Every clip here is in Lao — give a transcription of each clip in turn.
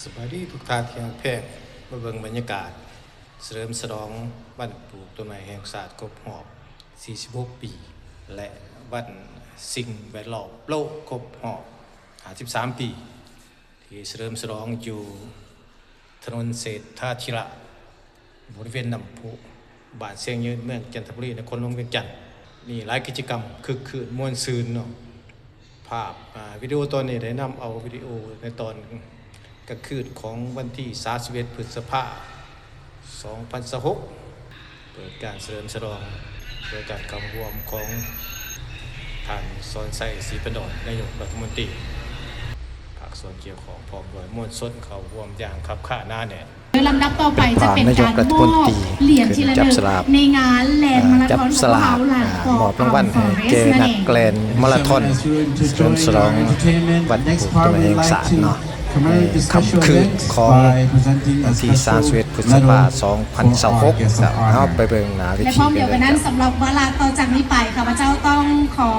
ສະບາຍດີທຸກທ່ານທີ່ຮັກແພງ, ມາເບິ່ງບັນຍາກາດສະເຫຼີມສະຫຼອງວັນປູກຕົ້ນໄມ້ແຫ່ງຊາດຄົບຮອບສີ່ສິບຫົກປີ ແລະ ວັນສິ່ງແວດລ້ອມໂລກຄົບຮອບຫ້າສິບສາມປີ ທີ່ສະເຫຼີມສະຫຼອງຢູ່ຖະໜົນເສດຖາທິລະ ບໍລິເວນນ້ຳພຸ ບ້ານຊຽງຍືນ ເມືອງຈັນທະບູລີ ນະຄອນຫຼວງວຽງຈັນ. ມີຫຼາຍກິດຈະກຳຄຶກຄື້ນມ່ວນຊື່ນເນາະ. ພາບ ອາ ວິດີໂອຕອນນີ້ໄດ້ນຳເອົາວິດີໂອໃນຕອນກາງຄືນຂອງວັນທີສາມສິບເອັດ ພຶດສະພາ ສອງພັນຊາວຫົກ ເປີດການສະເຫຼີມສະຫຼອງໂດຍການເຂົ້າຮ່ວມຂອງທ່ານ ສອນໄຊ ສີພັນດອນ ນາຍົກລັດຖະມົນຕີ, ພາກສ່ວນກ່ຽວຂ້ອງພ້ອມດ້ວຍມວນຊົນເຂົ້າຮ່ວມຢ່າງຄັບຄາໜາແໜ້ນ. ໂດຍລຳດັບຕໍ່ໄປຈະເປັນການມອບຫຼຽນທີລະນຶກໃນງານແລ່ນມາລາທອນຂອງເຮົາ ລານ ມອບລາງວັນໃຫ້ແກ່ນັກແລ່ນມາລາທອນ ສະເຫຼີມສະຫຼອງວັນປູກຕົ້ນໄມ້ແຫ່ງຊາດເນາະ. ໃນຄ່ຳຄືນຂອງວັນທີສາມສິບເອັດ ພຶດສະພາ ສອງພັນຊາວຫົກ ເຮົາໄປເບິ່ງໜ້າເວທີ ແລະ ພ້ອມດຽວກັນນັ້ນ ສຳລັບວາລະຕໍ່ຈາກນີ້ໄປ ຂ້າພະເຈົ້າຕ້ອງຂໍ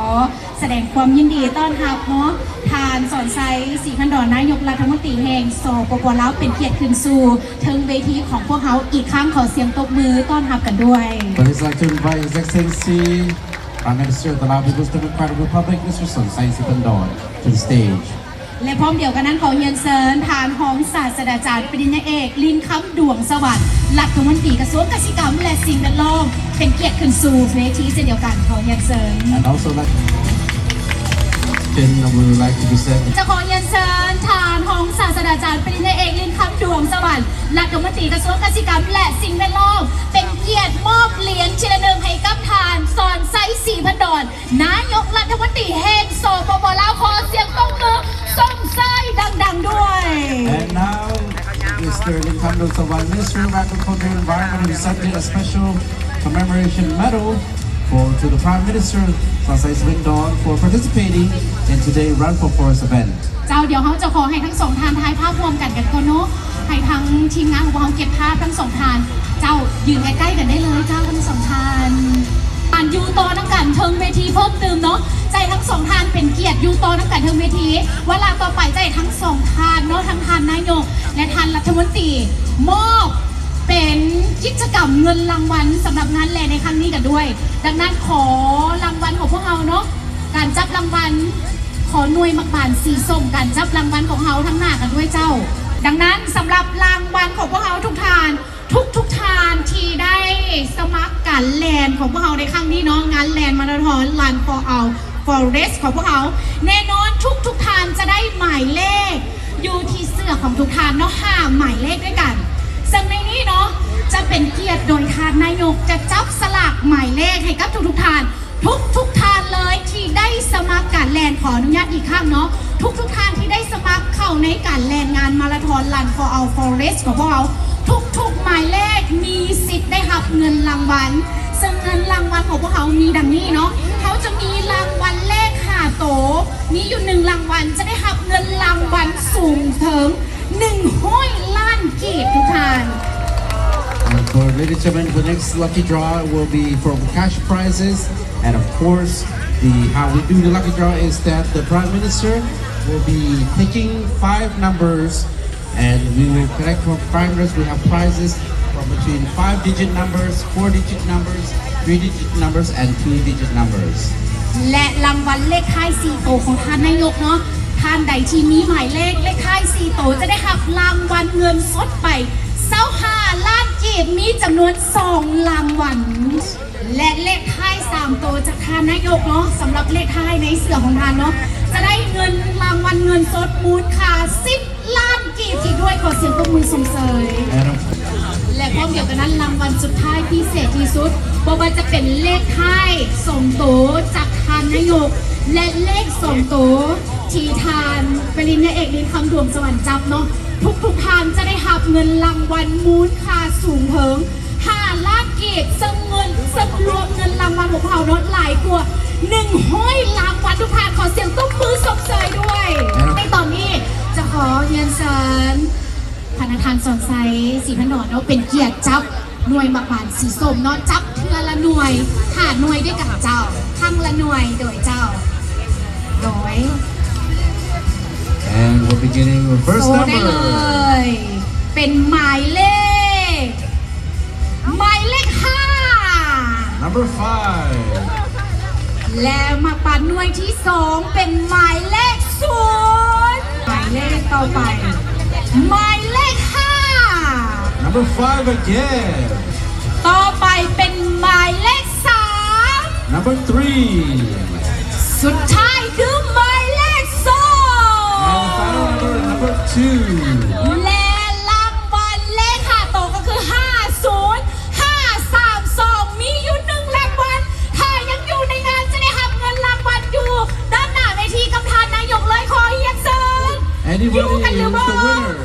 ສະແດງຄວາມຍິນດີຕ້ອນຮັບເນາະ ທ່ານ ສອນໄຊ ສີພັນດອນ ນາຍົກລັດຖະມົນຕີແຫ່ງ ສປປ ລາວ ເປັນກຽດຂຶ້ນສູ່ເທິງເວທີຂອງພວກເຮົາອີກຄັ້ງ. ຂໍສຽງຕົບມືຕ້ອນຮັບກັນດ້ວຍ. But I'd like to invite His Excellency Prime Minister of the Lao People's Democratic Republic, Mister Sonsai Siphandorn, to the stage. ແລະ ພ້ອມດຽວກັນນັ້ນ ຂໍຮຽນເຊີນທ່ານຮອງສາດສະດາຈານ ປະລິນຍາເອກ ລິນຄຳ ດວງສະຫວັນ ລັດຖະມົນຕີກະຊວງກະສິກຳ ແລະ ສິ່ງແວດລ້ອມ ເປັນກຽດຂຶ້ນສູ່ເວທີເຊັ່ນດຽວກັນ. ຂໍຮຽນເຊີນ. And also like ເຈົ້າ ຂໍຮຽນເຊີນທ່ານຮອງສາດສະດາຈານ ປະລິນຍາເອກ ລິນຄຳ ດວງສະຫວັນ ລັດຖະມົນຕີກະຊວງກະສິກຳ ແລະ ສິ່ງແວດລ້ອມ ເປັນກຽດມອບຫຼຽນທີລະໜຶ່ງໃຫ້ກັບທ່ານ ສອນໄຊ ສີພັນດອນ ນາຍົກລັດຖະມົນຕີແຫ່ງ ສປປ ລາວ. ຂໍສຽງຕົບມືຊົມເຊີຍດັງໆດ້ວຍ. And now, Mister Linkamdo Sawan, Minister of Agriculture, Environment and Recycling, a special commemoration medal for, to the Prime Minister, Sonsai Siphandorn, for participating in today Run for Forest event. ເຈົ້າ ດຽວເຮົາຈະຂໍໃຫ້ທັງສອງທ່ານຖ່າຍພາບຮ່ວມກັນກັນກ່ອນເນາະ ໃຫ້ທາງທີມງານຂອງພວກເຮົາເກັບພາບທັງສອງທ່ານ. ເຈົ້າ ຢືນໃກ້ໆກັນໄດ້ເລີຍເຈົ້າ ທັງສອງທ່ານ. ທ່ານຢູ່ຕໍ່ນຳກັນເທິງເວທີເພີ່ມຕື່ມເນາະ. ຈະໃຫ້ທັງສອງທ່ານເປັນກຽດຢູ່ຕໍ່ນຳກັນເທິງເວທີ. ວາລະຕໍ່ໄປຈະໃຫ້ທັງສອງທ່ານເນາະ ທັງທ່ານນາຍົກ ແລະ ທ່ານລັດຖະມົນຕີ ມອບເປັນກິດຈະກຳເງິນລາງວັນສຳລັບງານແລ່ນໃນຄັ້ງນີ້ກັນດ້ວຍ. ດັ່ງນັ້ນ ຂໍລາງວັນຂອງພວກເຮົາເນາະ ການຈັບລາງວັນ ຂໍໜ່ວຍໝາກບານສີສົ້ມ ການຈັບລາງວັນຂອງເຮົາທາງໜ້າກັນດ້ວຍເຈົ້າ. ດັ່ງນັ້ນ ສຳລັບລາງວັນຂອງພວກເຮົາທຸກທ່ານ ທຸກໆທ່ານທີ່ໄດ້ສະໝັກການແລ່ນຂອງພວກເຮົາໃນຄັ້ງນີ້ເນາະ ງານແລ່ນມາລາທອນ Run for Our Forest ຂອງພວກເຮົາ ແນ່ນອນທຸກໆທ່ານຈະໄດ້ໝາຍເລກຢູ່ທີ່ເສື້ອຂອງທຸກທ່ານເນາະ ຫ້າໝາຍເລກດ້ວຍກັນ. ເຊິ່ງໃນນີ້ເນາະ ຈະເປັນກຽດໂດຍທ່ານນາຍົກຈະຈັບສະຫຼາກໝາຍເລກໃຫ້ກັບທຸກໆທ່ານ ທຸກໆທ່ານເລີຍທີ່ໄດ້ສະໝັກການແລ່ນ, ຂໍອະນຸຍາດອີກຄັ້ງເນາະ, ທຸກໆທ່ານທີ່ໄດ້ສະໝັກເຂົ້າໃນການແລ່ນງານມາລາທອນ Run for Our Forest ຂອງພວກເຮົາ, ທຸກໆໝາຍເລກມີສິດໄດ້ຮັບເງິນລາງວັນ, ເຊິ່ງເງິນລາງວັນຂອງພວກເຮົາມີດັ່ງນີ້ເນາະ, ເຮົາຈະມີລາງວັນເລກຫ້າໂຕ, ມີຢູ່ໜຶ່ງລາງວັນ ຈະໄດ້ຮັບເງິນລາງວັນສູງເຖິງ ໜຶ່ງຮ້ອຍລ້ານກີບ ທຸກທ່ານ. And for, ladies and gentlemen, the next lucky draw will be for cash prizes. And of course, the, how we do the lucky draw is that the Prime Minister will be picking five numbers, and we will collect from Prime Minister. We have prizes from between five-digit numbers, four-digit numbers, three-digit numbers, and two-digit numbers. ແລະ ລາງວັນເລກທ້າຍສີ່ໂຕຂອງທ່ານນາຍົກເນາະ, ທ່ານໃດທີ່ມີໝາຍເລກ ເລກທ້າຍສີ່ໂຕ ຈະໄດ້ຮັບລາງວັນເງິນສົດໄປ ຊາວຫ້າລ້ານກີບ, ມີຈຳນວນສອງລາງວັນ ແລະ ເລກທ້າຍສາມໂຕຈາກທ່ານນາຍົກເນາະ, ສຳລັບເລກທ້າຍໃນເສື້ອຂອງທ່ານເນາະ, ຈະໄດ້ເງິນລາງວັນເງິນສົດມູນຄ່າສິບລ້ານ ກີບອີກດ້ວຍ. ຂໍສຽງຕົບມືຊົມເຊີຍ. ແລະ ພ້ອມດຽວກັນນັ້ນ ລາງວັນສຸດທ້າຍພິເສດທີ່ສຸດ, ບໍ່ວ່າຈະເປັນເລກທ້າຍສອງໂຕຈາກທ່ານນາຍົກ ແລະ ເລກສອງໂຕທີ່ທ່ານປະລິນຍາເອກ ລິນຄຳ ດວງສະຫວັນ ຈັບເນາະ, ທຸກໆທ່ານຈະໄດ້ຮັບເງິນລາງວັນມູນຄ່າສູງເຖິງ ຫ້າລ້ານກີບ, ເຊິ່ງເງິນ, ເຊິ່ງລວມເງິນລາງວັນຂອງພວກເຮົາເນາະ ຫຼາຍກວ່າໜຶ່ງຮ້ອຍລາງວັນ. ທຸກທ່ານ ຂໍສຽງຕົບມືຊົມເຊີຍດ້ວຍ. ໃນຕອນນີ້ຈະຂໍຮຽນເຊີນພະນະທ່ານ ສອນໄຊ ສີພັນດອນເນາະ, ເປັນກຽດຈັບໜ່ວຍໝາກບານສີສົ້ມເນາະ, ຈັບເທື່ອລະໜ່ວຍ, ຫ້າໜ່ວຍດ້ວຍກັນເຈົ້າ, ຄັ້ງລະໜ່ວຍໂດຍເຈົ້າ, ໂດຍ. And we're beginning the first number. ໂຊໄດ້ເລີຍ. ຕໍ່ໄປ ໝາຍເລກຫ້າ Number five again. ຕໍ່ໄປເປັນໝາຍເລກສາມ Number three. ສຸດທ້າຍຄືໝາຍເລກສອງ And the final number, number two. ແລະລາງວັນເລກຫ້າໂຕກໍຄື ຫ້າສູນ ຫ້າສາມສອງ ມີຢູ່ໜຶ່ງລາງວັນ. ຖ້າຍັງຢູ່ໃນງານຈະໄດ້ຮັບເງິນລາງວັນຢູ່ດ້ານໜ້າເວທີກັບທ່ານນາຍົກເລີຍ. ຂໍຮຽນເຊີນ Anybody who's the winner?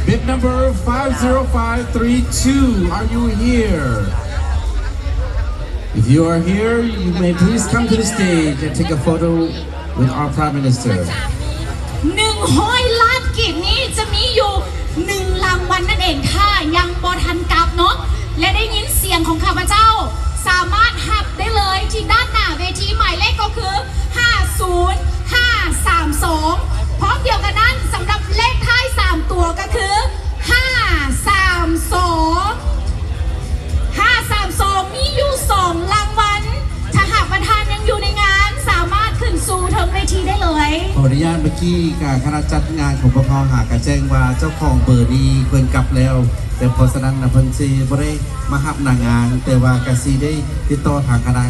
Bib number five zero five three two, are you here? If you are here, you may please come to the stage and take a photo with our Prime Minister. ໜຶ່ງຮ້ອຍລ້ານກີບນີ້ຈະມີຢູ່ໜຶ່ງລາງວັນນັ້ນເອງ. ຖ້າຍັງບໍ່ທັນກັບເນາະ ແລະໄດ້ຍິນສຽງຂອງຂ້າພະເຈົ້າ ສາມາດຮັບໄດ້ເລີຍທີ່ດ້ານໜ້າເວທີ. ໝາຍເລກກໍຄື ຫ້າສູນຫ້າສາມສອງ. ພ້ອມດຽວກັນນັ້ນ ສຳລັບເລກທ້າຍສາມຕົວກໍຄື ຫ້າສາມສອງ ຫ້າສາມສອງ ມີຢູ່ສອງລາງວັນ. ຖ້າຫາກວ່າທ່ານຍັງຢູ່ໃນງານ ສາມາດຂຶ້ນສູ່ເທິງເວທີໄດ້ເລີຍ. ຂໍອະນຸຍາດ ເມື່ອກີ້ກະຄະນະຈັດງານຂອງພວກເຮົາຫາກະແຈ້ງວ່າເຈົ້າຂອງເບີນີ້ເພິ່ນກັບແລ້ວ, ແຕ່ເພາະສະນັ້ນນະ ເພິ່ນຊິບໍ່ໄດ້ມາຮັບໜ້າງານ, ແຕ່ວ່າກະຊິໄດ້ຕິດຕໍ່ທາງຄະນະ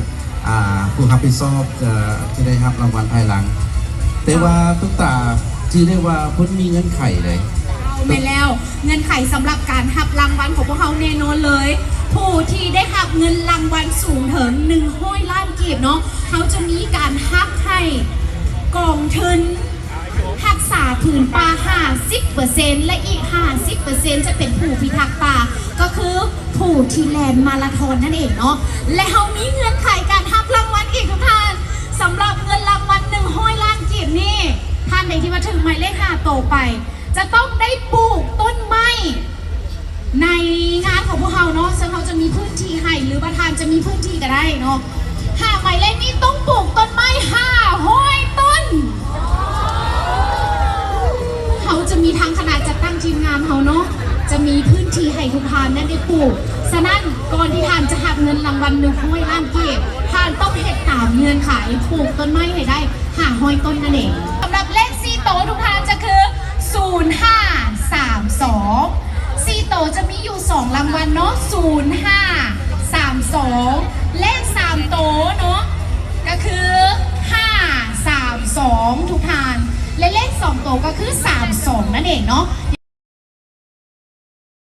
ອ່າ ຜູ້ຮັບຜິດຊອບຈະ ຈະໄດ້ຮັບລາງວັນພາຍຫຼັງ. ແຕ່ວ່າຕຸກຕາຈື່ໄດ້ວ່າເພິ່ນມີເງື່ອນໄຂໃດ. ເຈົ້າ ແມ່ນແລ້ວ, ເງື່ອນໄຂສຳລັບການຮັບລາງວັນຂອງພວກເຮົາແນ່ນອນເລີຍ, ຜູ້ທີ່ໄດ້ຮັບເງິນລາງວັນສູງເຖິງໜຶ່ງຮ້ອຍລ້ານກີບເນາະ, ເຮົາຈະມີການຮັບໃຫ້ກອງທຶນ ຮັກສາຜືນປ່າຫ້າສິບເປີເຊັນ ແລະ ອີກຫ້າສິບເປີເຊັນຈະເປັນຜູ້ພິທັກປ່າ, ກໍຄືຜູ້ທີ່ແລ່ນມາລາທອນນັ້ນເອງເນາະ. ແລະ ເຮົາມີເງື່ອນໄຂການຮັບລາງວັນອີກທຸກທ່ານ, ສຳລັບເງິນລາງວັນໜຶ່ງຮ້ອຍລ້ານກີບນີ້, ທ່ານໃດທີ່ວ່າຖືກໝາຍເລກຫ້າໂຕໄປ ຈະຕ້ອງໄດ້ປູກຕົ້ນໄມ້ ໃນງານຂອງພວກເຮົາເນາະ, ເຊິ່ງເຮົາຈະມີພື້ນທີ່ໃຫ້ ຫຼືວ່າທ່ານຈະມີພື້ນທີ່ກໍໄດ້ເນາະ. ຫ້າໝາຍເລກນີ້ຕ້ອງປູກຕົ້ນໄມ້ຫ້າຮ້ອຍຕົ້ນ. ເຮົາຈະມີທາງຄະນະຈັດຕັ້ງທີມງານເຮົາເນາະ, ຈະມີພື້ນທີ່ໃຫ້ທຸກທ່ານນັ້ນໄດ້ປູກ. ສະນັ້ນ ກ່ອນທີ່ທ່ານຈະຮັບເງິນລາງວັນໜຶ່ງຮ້ອຍລ້ານກີບ, ທ່ານຕ້ອງເຮັດຕາມເງື່ອນໄຂ ປູກຕົ້ນໄມ້ໃຫ້ໄດ້ຫ້າຮ້ອຍຕົ້ນນັ້ນເອງ. ສຳລັບເລກສີ່ໂຕທຸກທ່ານຈະຄື ສູນຫ້າສາມສອງ. ສີ່ໂຕຈະມີຢູ່ສອງລາງວັນເນາະ, ສູນຫ້າສາມສອງ ເລກສາມໂຕເນາະ ກະຄືຫ້າສາມສອງ ທຸກທ່ານ ແລະ ເລກສອງໂຕກໍຄືສາມສອງນັ້ນເອງເນາະ.